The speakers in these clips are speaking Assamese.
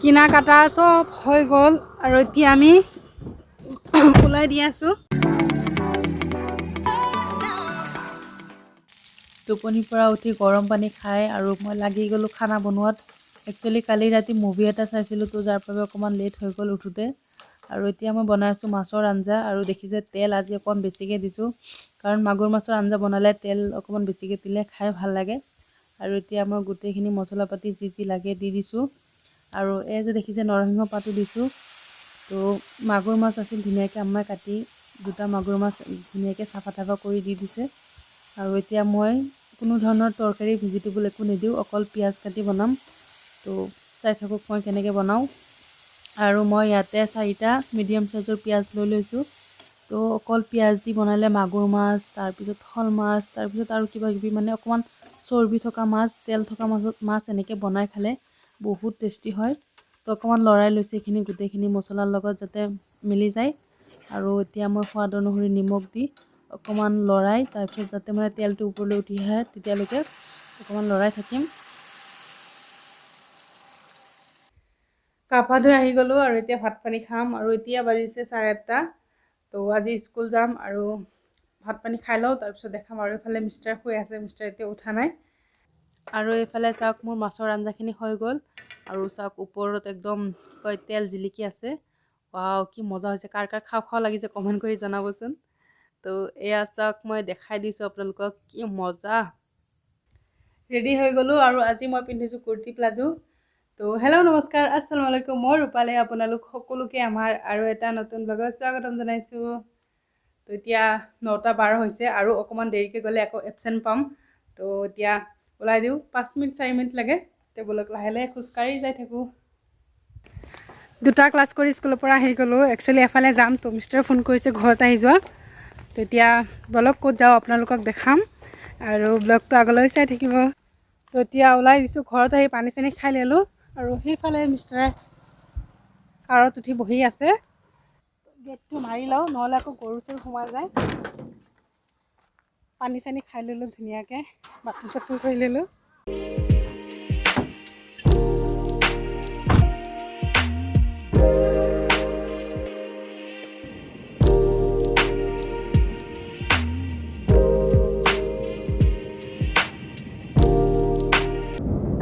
কিনা কাটা চব হৈ গ'ল আৰু এতিয়া আমি ওলাই দি আছোঁ। টোপনিৰ পৰা উঠি গৰম পানী খাই আৰু মই লাগি গ'লোঁ খানা বনোৱাত। একচুৱেলি কালি ৰাতি মুভি এটা চাইছিলোঁ, তো যাৰ বাবে অকণমান লেট হৈ গ'ল উঠোঁতে। আৰু এতিয়া মই বনাই আছোঁ মাছৰ আঞ্জা। আৰু দেখিছে তেল আজি অকণমান বেছিকৈ দিছোঁ, কাৰণ মাগুৰ মাছৰ আঞ্জা বনালে তেল অকণমান বেছিকৈ দিলে খাই ভাল লাগে। আৰু এতিয়া মই গোটেইখিনি মছলা পাতি যি যি লাগে দি দিছোঁ। আৰু এই যে দেখিছে নৰসিংহ পাতো দিছোঁ। তো মাগুৰ মাছ আছিল ধুনীয়াকৈ আম্মাই কাটি দুটা মাগুৰ মাছ ধুনীয়াকৈ চাফা তাফা কৰি দি দিছে। আৰু এতিয়া মই কোনো ধৰণৰ তৰকাৰী ভেজিটেবল একো নিদিওঁ, অকল পিঁয়াজ কাটি বনাম। তো চাই থাকক মই কেনেকৈ বনাওঁ। আৰু মই ইয়াতে 4টা মিডিয়াম চাইজৰ পিঁয়াজ লৈ লৈছোঁ। তো অকল পিঁয়াজ দি বনালে মাগুৰ মাছ, তাৰপিছত শ'ল মাছ, তাৰপিছত আৰু কিবা কিবি মানে অকণমান চৰ্বি থকা মাছ, তেল থকা মাছ এনেকৈ বনাই খালে বহুত টেষ্টি হয়। তো অকণমান লৰাই লৈছোঁ এইখিনি গোটেইখিনি মছলাৰ লগত যাতে মিলি যায়। আৰু এতিয়া মই সোৱাদ অনুসৰি নিমখ দি অকণমান লৰাই, তাৰপিছত যাতে মানে তেলটো ওপৰলৈ উঠি আহে তেতিয়ালৈকে অকণমান লৰাই থাকিম। গা পা ধুই আহি গ'লোঁ আৰু এতিয়া ভাত পানী খাম। আৰু এতিয়া বাজিছে 8:30। তো আজি স্কুল যাম আৰু ভাত পানী খাই লওঁ, তাৰপিছত দেখাম। আৰু এইফালে মিষ্টাৰ শুই আছে, মিষ্টাৰ এতিয়া উঠা নাই। আৰু এইফালে চাওক মোৰ মাছৰ আঞ্জাখিনি হৈ গ'ল। আৰু চাওক ওপৰত একদম কয় তেল জিলিকি আছে। ৱাও, কি মজা হৈছে! কাৰ কাৰ খাওঁ খাওঁ লাগিছে কমেণ্ট কৰি জনাবচোন। তো এয়া চাওক মই দেখাই দিছোঁ আপোনালোকক, কি মজা। ৰেডি হৈ গ'লোঁ আৰু আজি মই পিন্ধিছোঁ কুৰ্তি প্লাজো। তো হেল্ল', নমস্কাৰ, আসসালামু আলাইকুম। মই ৰূপালী, আপোনালোক সকলোকে আমাৰ আৰু এটা নতুন ব্লগত স্বাগতম জনাইছোঁ। তো এতিয়া 9:12 হৈছে আৰু অকণমান দেৰিকৈ গ'লে আকৌ এবচেণ্ট পাম। তো এতিয়া ওলাই দিওঁ, 5 মিনিট 4 মিনিট লাগে। তো ব'লক লাহে লাহে খোজকাঢ়ি যাই থাকোঁ। দুটা ক্লাছ কৰি স্কুলৰ পৰা আহি গ'লোঁ। একচুৱেলি এফালে যাম, তো মিষ্টাৰে ফোন কৰিছে ঘৰত আহি যোৱা। তো এতিয়া ব'লক ক'ত যাওঁ আপোনালোকক দেখাম আৰু ব্লগটো আগলৈ চাই থাকিব। তো এতিয়া ওলাই দিছোঁ, ঘৰত আহি পানী চানী খাই ল'লোঁ। আৰু সেইফালে মিষ্টাৰে কাৰত উঠি বহি আছে। গেটটো মাৰি লওঁ, নহ'লে আকৌ গৰু চৰু সোমাই যায়। পানী চানী খাই ল'লোঁ ধুনীয়াকৈ, বাথৰুম চাথৰুম কৰি ল'লোঁ।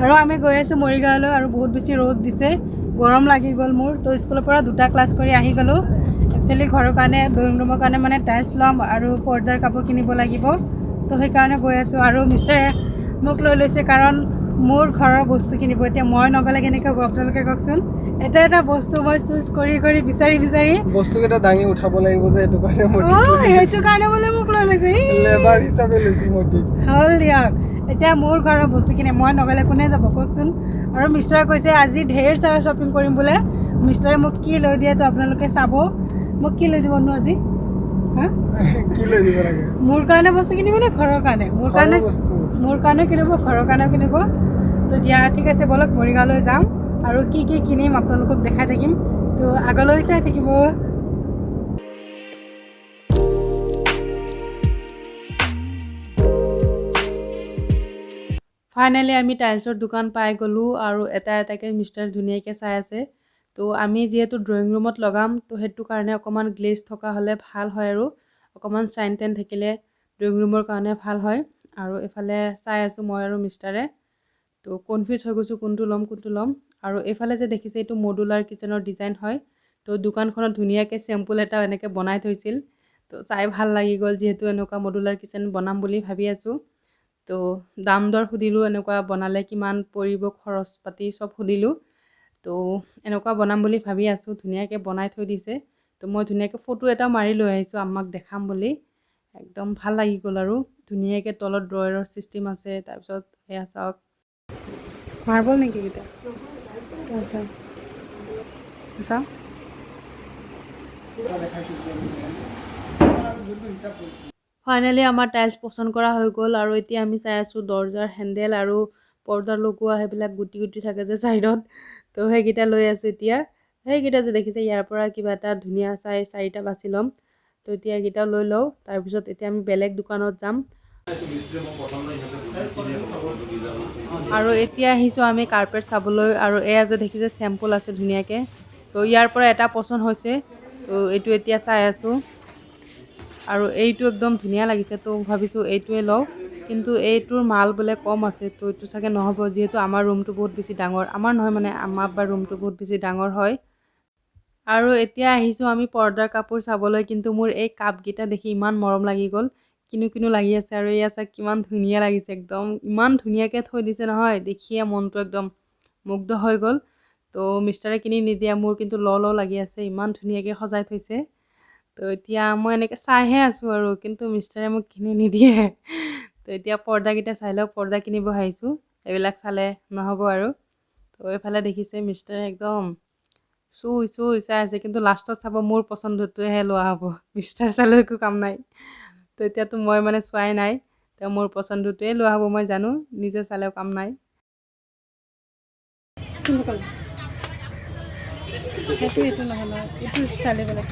আৰু আমি গৈ আছোঁ মৰিগাঁৱলৈ। আৰু বহুত বেছি ৰ'দ দিছে, গৰম লাগি গ'ল মোৰ। তো স্কুলৰ পৰা দুটা ক্লাছ কৰি আহি গ'লোঁ। একচুৱেলি ঘৰৰ কাৰণে ড্ৰয়িং ৰুমৰ কাৰণে মানে টাইলছ ল'ম আৰু পৰ্দাৰ কাপোৰ কিনিব লাগিব, তো সেইকাৰণে গৈ আছোঁ। আৰু মিষ্টাৰে মোক লৈ লৈছে, কাৰণ মোৰ ঘৰৰ বস্তু কিনিব। এতিয়া মই নগ'লে কেনেকৈ হ'ব আপোনালোকে কওকচোন। এটা এটা বস্তু মই চুজ কৰি কৰি বিচাৰি বিচাৰি বস্তুকেইটা দাঙি উঠাব লাগিব যে, সেইটো কাৰণে সেইটো কাৰণে বোলে মোক লৈ লৈছে, লেবাৰ হিচাপে লৈছোঁ মই। হ'ল দিয়ক, এতিয়া মোৰ ঘৰৰ বস্তুখিনি মই নগ'লে কোনে যাব কওকচোন। আৰু মিষ্টাৰে কৈছে আজি ঢেৰ চাৰা শ্বপিং কৰিম বোলে। মিষ্টাৰে মোক কি লৈ দিয়ে তো আপোনালোকে চাব। মোক কি লৈ দিব নো আজি? হা, কি লৈ দিব লাগে? মোৰ কাৰণে বস্তু কিনিব নে ঘৰৰ কাৰণে? মোৰ কাৰণে কিনিব, ঘৰৰ কাৰণেও কিনিব। তো দিয়া ঠিক আছে, ব'লক মৰিগাঁৱলৈ যাম আৰু কি কি কিনিম আপোনালোকক দেখাই থাকিম। তো আগলৈ চাই থাকিব। ফাইনেলি আমি টাইলছৰ দোকান পাই গ'লোঁ। আৰু এটা এটাকৈ মিষ্টাৰ ধুনীয়াকৈ চাই আছে। তো আমি যিহেতু ড্ৰয়িং ৰুমত লগাম, তো সেইটো কাৰণে অকণমান গ্লেজ থকা হ'লে ভাল হয় আৰু অকণমান চাইন টেন থাকিলে ড্ৰয়িং ৰুমৰ কাৰণে ভাল হয়। আৰু এইফালে চাই আছোঁ মই আৰু মিষ্টাৰে। তো কনফিউজ হৈ গৈছোঁ কোনটো ল'ম কোনটো ল'ম। আৰু এইফালে যে দেখিছে এইটো মডুলাৰ কিচেনৰ ডিজাইন হয়। তো দোকানখনত ধুনীয়াকৈ চেম্পুল এটা এনেকৈ বনাই থৈছিল, তো চাই ভাল লাগি গ'ল, যিহেতু এনেকুৱা মডুলাৰ কিচেন বনাম বুলি ভাবি আছোঁ। তো দাম দৰ সুধিলোঁ, এনেকুৱা বনালে কিমান পৰিব, খৰচ পাতি চব সুধিলোঁ। তো এনেকুৱা বনাম বুলি ভাবি আছোঁ, ধুনীয়াকৈ বনাই থৈ দিছে। তো মই ধুনীয়াকৈ ফটো এটাও মাৰি লৈ আহিছোঁ আম্মাক দেখাম বুলি। একদম ভাল লাগি গ'ল। আৰু ধুনীয়াকৈ তলত ড্ৰয়াৰৰ ছিষ্টেম আছে। তাৰপিছত সেয়া চাওক, মাৰ্বল নেকি এইকেইটা? চাওঁ। ফাইনেলি আমাৰ টাইলছ পচন্দ কৰা হৈ গ'ল। আৰু এতিয়া আমি চাই আছোঁ দৰ্জাৰ হেণ্ডেল আৰু পৰ্দা লগোৱা সেইবিলাক গুটি গুটি থাকে যে ছাইডত, তো সেইকেইটা লৈ আছোঁ এতিয়া। সেইকেইটা যে দেখিছে ইয়াৰ পৰা কিবা এটা ধুনীয়া চাই 4টা বাছি ল'ম। তো এতিয়া এইকেইটাও লৈ লওঁ। তাৰপিছত এতিয়া আমি বেলেগ দোকানত যাম। আৰু এতিয়া আহিছোঁ আমি কাৰ্পেট চাবলৈ। আৰু এয়া যে দেখিছে চেম্পল আছে ধুনীয়াকৈ। তো ইয়াৰ পৰা এটা পচন্দ হৈছে, তো এইটো এতিয়া চাই আছোঁ। আৰু এইটো একদম ধুনীয়া লাগিছে, তো ভাবিছোঁ এইটোৱে লওঁ। কিন্তু এইটোৰ মাল বোলে কম আছে, তো এইটো চাগে নহ'ব, যিহেতু আমাৰ ৰুমটো বহুত বেছি ডাঙৰ। আমাৰ নহয় মানে আমাৰ বা ৰুমটো বহুত বেছি ডাঙৰ হয়। আৰু এতিয়া আহিছোঁ আমি পৰ্দাৰ কাপোৰ চাবলৈ। কিন্তু মোৰ এই কাপকেইটা দেখি ইমান মৰম লাগি গ'ল, কিনো কিনো লাগি আছে। আৰু এয়া চাওক কিমান ধুনীয়া লাগিছে, একদম ইমান ধুনীয়াকৈ থৈ দিছে নহয়, দেখিয়ে মনটো একদম মুগ্ধ হৈ গ'ল। তো মিষ্টাৰে কিনি নিদিয়ে, মোৰ কিন্তু ল ল লাগি আছে, ইমান ধুনীয়াকৈ সজাই থৈছে। তো এতিয়া মই এনেকৈ চাইহে আছোঁ আৰু, কিন্তু মিষ্টাৰে মোক কিনি নিদিয়ে। তো এতিয়া পৰ্দাকেইটা চাই লওক, পৰ্দা কিনিব আহিছোঁ, এইবিলাক চালে নহ'ব আৰু। তো এইফালে দেখিছে মিষ্টাৰে একদম চুই চুই চাই আছে, কিন্তু লাষ্টত চাব মোৰ পচন্দটোৱেহে লোৱা হ'ব, মিষ্টাৰ চালেও একো কাম নাই। তো এতিয়াতো মই মানে চোৱাই নাই, তো মোৰ পচন্দটোৱে লোৱা হ'ব, মই জানো, নিজে চালেও কাম নাই। সেইটো এইটো নহয় নহয়, এইটো ষ্টাইলে বেলেগ।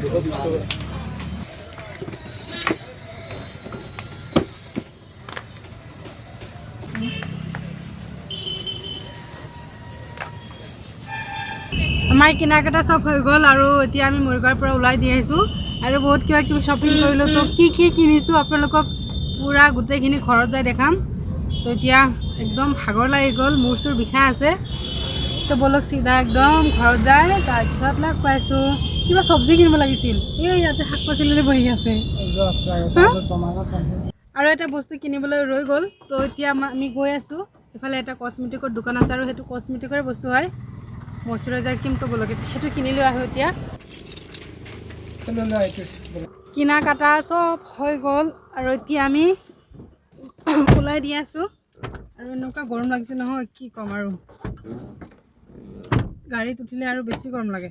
আমাৰ কিনা কটা চব হৈ গ'ল আৰু এতিয়া আমি মৰিগাঁৱৰ পৰা ওলাই দি আহিছোঁ আৰু বহুত কিবা কিবি শ্বপিং কৰিলোঁ। তো কি কি কিনিছোঁ আপোনালোকক পূৰা গোটেইখিনি ঘৰত যাই দেখাম। তো এতিয়া একদম ভাগৰ লাগি গ'ল, মূৰ চুৰ বিষাই আছে। তো ব'লক চিধা একদম ঘৰত যায় তাৰপিছত লগ পাইছোঁ। কিবা চব্জি কিনিব লাগিছিল, এই ইয়াতে শাক পাচলি বহি আছে। আৰু এটা বস্তু কিনিবলৈ ৰৈ গ'ল, তো এতিয়া আমি গৈ আছোঁ। ইফালে এটা কচমেটিকৰ দোকান আছে আৰু সেইটো কচমেটিকৰে বস্তু হয়, মইশ্চাৰাইজাৰ ক্ৰীম। তো ব'লক সেইটো কিনি লৈ আহোঁ। এতিয়া কিনা কাটা চব হৈ গ'ল আৰু এতিয়া আমি ওলাই দি আছোঁ। আৰু এনেকুৱা গৰম লাগিছে নহয়, কি ক'ম আৰু, গাড়ীত উঠিলে আৰু বেছি গৰম লাগে।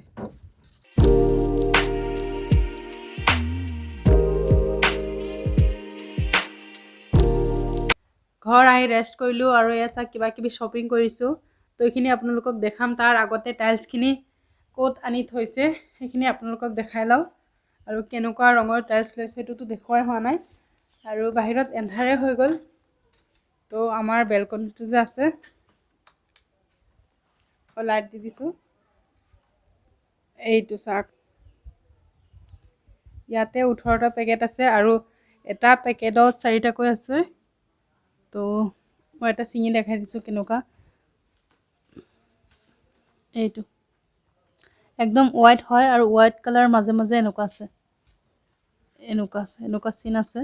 ঘৰ আহি ৰেষ্ট কৰিলোঁ আৰু ইয়াত চাওক কিবা কিবি শ্বপিং কৰিছোঁ। তো এইখিনি আপোনালোকক দেখাম, তাৰ আগতে টাইলছখিনি ক'ত আনি থৈছে সেইখিনি আপোনালোকক দেখাই লওঁ। আৰু কেনেকুৱা ৰঙৰ টাইলছ লৈছোঁ সেইটোতো দেখুৱাই হোৱা নাই। আৰু বাহিৰত এন্ধাৰে হৈ গ'ল। তো আমাৰ বেলকনিটো যে আছে, লাইট দি দিছোঁ। এইটো চাওক, ইয়াতে 18টা পেকেট আছে আৰু এটা পেকেটত 4টাকৈ আছে। তো মই এটা ছিঙি দেখাই দিছোঁ কেনেকুৱা। এইটো একদম হোৱাইট হয় আৰু হোৱাইট কালাৰ মাজে মাজে এনেকুৱা আছে, এনেকুৱা আছে, এনেকুৱা চিন আছে।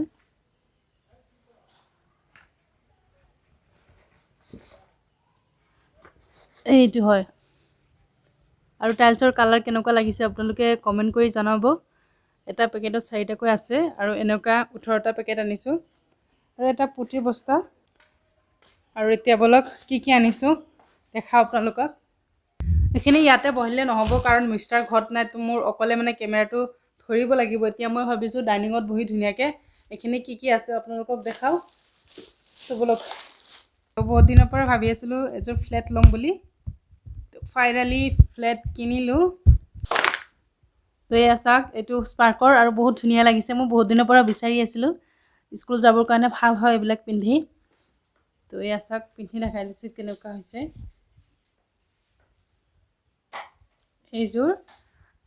এইটো হয়। আৰু টাইলছৰ কালাৰ কেনেকুৱা লাগিছে আপোনালোকে কমেণ্ট কৰি জনাব। এটা পেকেটত 4টাকৈ আছে আৰু এনেকুৱা 18টা পেকেট আনিছোঁ আৰু এটা পুঠিৰ বস্তা। আৰু এতিয়া ব'লক কি কি আনিছোঁ দেখাওঁ আপোনালোকক। এইখিনি ইয়াতে বহিলে নহ'ব, কাৰণ মিষ্টাৰ ঘৰত নাই, তো মোৰ অকলে মানে কেমেৰাটো ধৰিব লাগিব। এতিয়া মই ভাবিছোঁ ডাইনিঙত বহি ধুনীয়াকৈ এইখিনি কি কি আছে আপোনালোকক দেখাওঁ। তো ব'লক, বহুত দিনৰ পৰা ভাবি আছিলোঁ এযোৰ ফ্লেট ল'ম বুলি, ফাইনেলি ফ্লেট কিনিলোঁ। তো এয়া চাওক, এইটো স্পাৰ্কৰ আৰু বহুত ধুনীয়া লাগিছে। মই বহুত দিনৰ পৰা বিচাৰি আছিলোঁ, স্কুল যাবৰ কাৰণে ভাল হয় এইবিলাক পিন্ধি। তো এয়া চাওক, পিন্ধি দেখাই দিছোঁ কেনেকুৱা হৈছে এইযোৰ।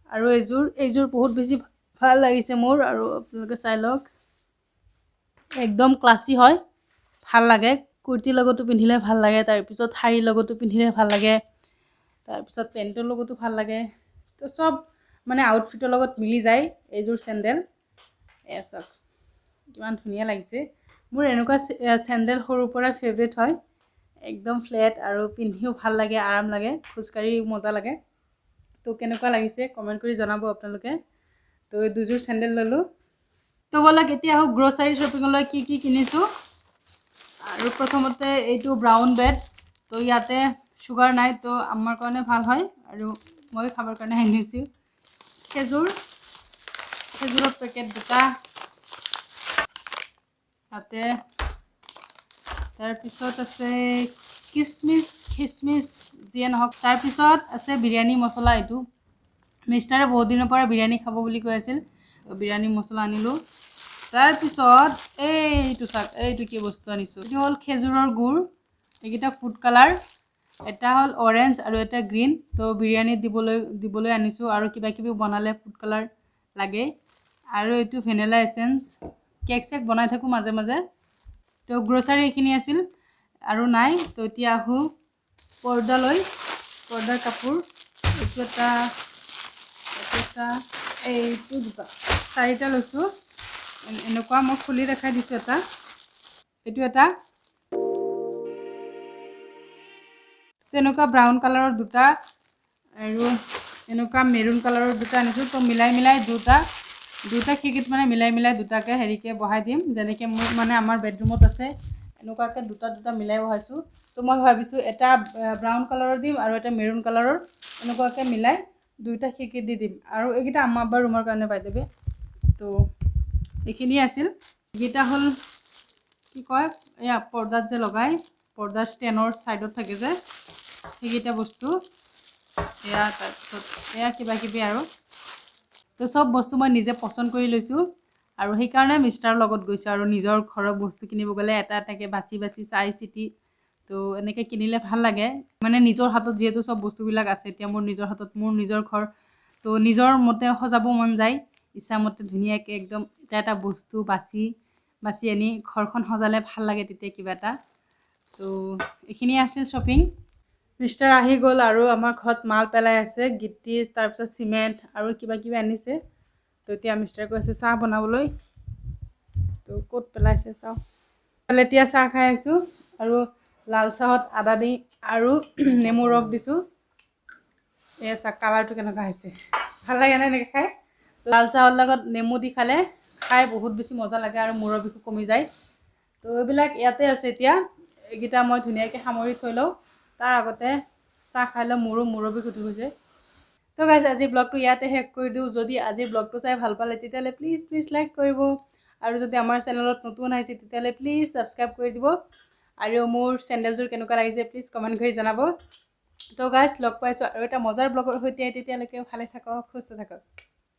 আৰু এইযোৰ বহুত বেছি ভাল লাগিছে মোৰ, আৰু আপোনালোকে চাই লওক, একদম ক্লাছী হয়, ভাল লাগে। কুৰ্তিৰ লগতো পিন্ধিলে ভাল লাগে, তাৰপিছত শাৰীৰ লগতো পিন্ধিলে ভাল লাগে, তাৰপিছত পেণ্টৰ লগতো ভাল লাগে। তো চব মানে আউটফিটৰ লগত মিলি যায় এইযোৰ চেণ্ডেল। এয়া চাওক কিমান ধুনীয়া লাগিছে। মোৰ এনেকুৱা চেণ্ডেল সৰুৰ পৰা ফেভৰেট হয়, একদম ফ্লেট আৰু পিন্ধিও ভাল লাগে, আৰাম লাগে, খোজকাঢ়ি মজা লাগে। তো কেনেকুৱা লাগিছে কমেণ্ট কৰি জনাব আপোনালোকে। তো এই দুযোৰ চেণ্ডেল ল'লোঁ। তো ব'লক এতিয়া আহোঁ গ্ৰ'চাৰী শ্বপিঙলৈ কি কি কিনিছোঁ। আৰু প্ৰথমতে এইটো ব্ৰাউন ব্ৰেড, তো ইয়াতে চুগাৰ নাই, তো আমাৰ কাৰণে ভাল হয় আৰু মই খাবৰ কাৰণে আনিছোঁ। খেজুৰৰ পেকেট দুটা তাতে। তাৰপিছত আছে কিচমিচ, খিচমিচ যিয়ে নহওক। তাৰপিছত আছে বিৰিয়ানী মছলা, এইটো মিষ্টাৰে বহুত দিনৰ পৰা বিৰিয়ানী খাব বুলি কৈ আছিল, বিৰিয়ানী মছলা আনিলোঁ। তাৰপিছত এইটো চাওক, এইটো কি বস্তু আনিছোঁ, এইটো হ'ল খেজুৰৰ গুড়। এইকেইটা ফুড কালাৰ, এটা হ'ল অৰেঞ্জ আৰু এটা গ্ৰীণ। তো বিৰিয়ানীত দিবলৈ আনিছোঁ, আৰু কিবা কিবি বনালে ফুড কালাৰ লাগে। আৰু এইটো ভেনিলা এচেঞ্চ, কেক চেক বনাই থাকোঁ মাজে মাজে। তো গ্ৰ'চাৰী এইখিনি আছিল আৰু নাই। তো এতিয়া আহোঁ পৰ্দালৈ। পৰ্দাৰ কাপোৰ এইটো এটা, এইটো এটা, এইটো দুটা, চাৰিটা লৈছোঁ। এনেকুৱা মই খুলি দেখাই দিছোঁ, এটা এইটো এটা তেনেকুৱা ব্ৰাউন কালাৰৰ দুটা আৰু এনেকুৱা মেৰুন কালাৰৰ দুটা আনিছোঁ। তো মিলাই মিলাই দুটা দুটা খিৰিকীত মানে মিলাই মিলাই দুটাকৈ হেৰিকৈ বহাই দিম, যেনেকৈ মোৰ মানে আমাৰ বেডৰুমত আছে এনেকুৱাকৈ দুটা দুটা মিলাই বহাইছোঁ। তো মই ভাবিছোঁ এটা ব্ৰাউন কালাৰৰ দিম আৰু এটা মেৰুন কালাৰৰ, এনেকুৱাকৈ মিলাই দুইটা খিৰিকীত দি দিম। আৰু এইকেইটা আম্মা আব্বাৰ ৰুমৰ কাৰণে পাই যাবে। তো এইখিনিয়ে আছিল। এইকেইটা হ'ল কি কয়, এয়া পৰ্দাত যে লগাই, পৰ্দাৰ ষ্টেণ্ডৰ ছাইডত থাকে যে সেইকেইটা বস্তু এয়া। তাৰপিছত এয়া কিবা কিবি আৰু। তো চব বস্তু মই নিজে পচন্দ কৰি লৈছোঁ আৰু সেইকাৰণে মিষ্টাৰৰ লগত গৈছোঁ। আৰু নিজৰ ঘৰৰ বস্তু কিনিব গ'লে এটা এটাকৈ বাছি বাছি চাই চিতি তো এনেকৈ কিনিলে ভাল লাগে। মানে নিজৰ হাতত যিহেতু চব বস্তুবিলাক আছে, এতিয়া মোৰ নিজৰ হাতত মোৰ নিজৰ ঘৰ, তো নিজৰ মতে সজাব মন যায়, ইচ্ছামতে ধুনীয়াকৈ একদম এটা এটা বস্তু বাছি বাছি আনি ঘৰখন সজালে ভাল লাগে তেতিয়া কিবা এটা। তো এইখিনিয়ে আছিল শ্বপিং। মিষ্টাৰ আহি গ'ল আৰু আমাৰ ঘৰত মাল পেলাই আছে, গিটি, তাৰপিছত চিমেণ্ট আৰু কিবা কিবি আনিছে। তো এতিয়া মিষ্টাৰ কৈছে চাহ বনাবলৈ, তো ক'ত পেলাইছে চাওঁ। এতিয়া চাহ খাই আছোঁ আৰু লাল চাহত আদা দি আৰু নেমু ৰস দিছোঁ। এয়া চাহ কালাৰটো কেনেকুৱা হৈছে, ভাল লাগে নে এনেকৈ খাই? লাল চাহৰ লগত নেমু দি খালে খাই বহুত বেছি মজা লাগে আৰু মূৰৰ বিষো কমি যায়। তো এইবিলাক ইয়াতে আছে এতিয়া, এইকেইটা মই ধুনীয়াকৈ সামৰি থৈ লওঁ। তাৰ আগতে চাহ খাই লওঁ, মোৰো মূৰৰ বিষ উঠি গৈছে। তো গাইজ আজিৰ ব্লগটো ইয়াতে শেষ কৰি দিওঁ। যদি আজিৰ ব্লগটো চাই ভাল পালে তেতিয়াহ'লে প্লিজ প্লিজ লাইক কৰিব, আৰু যদি আমাৰ চেনেলত নতুন আহিছে তেতিয়াহ'লে প্লিজ ছাবস্ক্ৰাইব কৰি দিব। আৰু মোৰ চেণ্ডেলযোৰ কেনেকুৱা লাগিছে প্লিজ কমেণ্ট কৰি জনাব। তো গাইজ লগ পাইছোঁ আৰু এটা মজাৰ ব্লগৰ সৈতে, তেতিয়ালৈকে ভালে থাকক, সুস্থ থাকক।